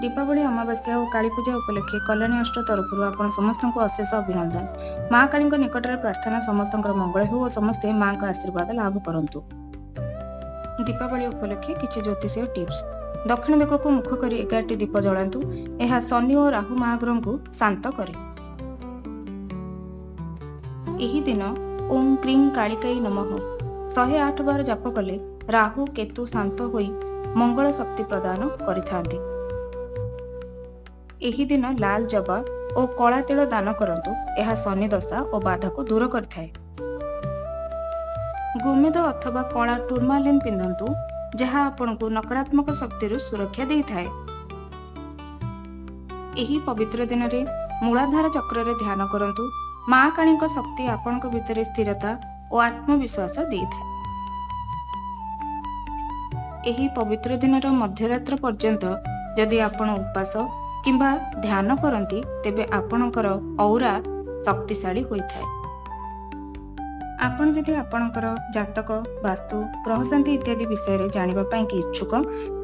ଦୀପାବଳି ଅମାବାସ୍ୟା ଓ କାଳୀ ପୂଜା ଉପଲକ୍ଷେ କଲ୍ୟାଣୀ ଅଷ୍ଟ ତରଫରୁ ଆପଣ ସମସ୍ତଙ୍କୁ ଅଶେଷ ଅଭିନନ୍ଦନ। ମା କାଳୀଙ୍କ ନିକଟରେ ପ୍ରାର୍ଥନା, ସମସ୍ତଙ୍କର ମଙ୍ଗଳ ହେଉ ଓ ସମସ୍ତେ ମାଙ୍କ ଆଶୀର୍ବାଦ ଲାଭ କରନ୍ତୁ। ଦୀପାବଳି ଉପଲକ୍ଷେ କିଛି ଜ୍ୟୋତିଷୀୟ ଟିପ୍ସ। ଦକ୍ଷିଣ ଦିଗକୁ ମୁଖ କରି 11ଟି ଦୀପ ଜଳାନ୍ତୁ। ଏହା ଶନି ଓ ରାହୁ ମହାଗ୍ରହଙ୍କୁ ଶାନ୍ତ କରେ। ଏହି ଦିନ ଓಂ କ୍ରିଂ କାଳିକାଇ ନମଃ 108 ବାର ଜାପ କଲେ ରାହୁ କେତୁ ଶାନ୍ତ ହୋଇ ମଙ୍ଗଳ ଶକ୍ତି ପ୍ରଦାନ କରିଥାନ୍ତି। ଏହି ଦିନ ଲାଲ ଜବା ଓ କଳା ତିଳ ଦାନ କରନ୍ତୁ। ଏହା ଶନି ଦଶା ଓ ବାଧାକୁ ଦୂର କରିଥାଏ। ଗୋମେଦ ଅଥବା କଳା ଟୁର୍ମାଲିନ୍ ପିନ୍ଧନ୍ତୁ, ଯାହା ଆପଣଙ୍କୁ ନକାରାତ୍ମକ ଶକ୍ତିରୁ ସୁରକ୍ଷା ଦେଇଥାଏ। ଏହି ପବିତ୍ର ଦିନରେ ମୂଳାଧାର ଚକ୍ରରେ ଧ୍ୟାନ କରନ୍ତୁ। ମା କାଳୀଙ୍କ ଶକ୍ତି ଆପଣଙ୍କ ଭିତରେ ସ୍ଥିରତା ଓ ଆତ୍ମବିଶ୍ୱାସ ଦେଇଥାଏ। ଏହି ପବିତ୍ର ଦିନର ମଧ୍ୟରାତ୍ର ପର୍ଯ୍ୟନ୍ତ ଯଦି ଆପଣ ଉପାସ କିମ୍ବା ଧ୍ୟାନ କରନ୍ତି, ତେବେ ଆପଣଙ୍କର ଔରା ଶକ୍ତିଶାଳୀ ହୋଇଥାଏ। ଆପଣ ଯଦି ଆପଣଙ୍କର ଜାତକ, ବାସ୍ତୁ, ଗ୍ରହଶାନ୍ତି ଇତ୍ୟାଦି ବିଷୟରେ ଜାଣିବା ପାଇଁ କି ଇଚ୍ଛୁକ,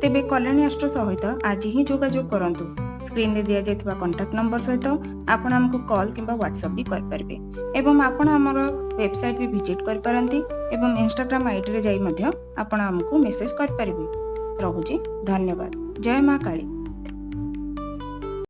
ତେବେ କଲ୍ୟାଣୀ ଆଷ୍ଟ୍ରୋ ସହିତ ଆଜି ହିଁ ଯୋଗାଯୋଗ କରନ୍ତୁ। ସ୍କ୍ରିନରେ ଦିଆଯାଇଥିବା କଣ୍ଟାକ୍ଟ ନମ୍ବର ସହିତ ଆପଣ ଆମକୁ କଲ୍ କିମ୍ବା ହ୍ୱାଟ୍ସଆପ୍ ବି କରିପାରିବେ ଏବଂ ଆପଣ ଆମର ୱେବସାଇଟ୍ ବି ଭିଜିଟ୍ କରିପାରନ୍ତି ଏବଂ ଇନଷ୍ଟାଗ୍ରାମ ଆଇଡିରେ ଯାଇ ମଧ୍ୟ ଆପଣ ଆମକୁ ମେସେଜ କରିପାରିବେ। ରହୁଛି, ଧନ୍ୟବାଦ। ଜୟ ମା କାଳୀ।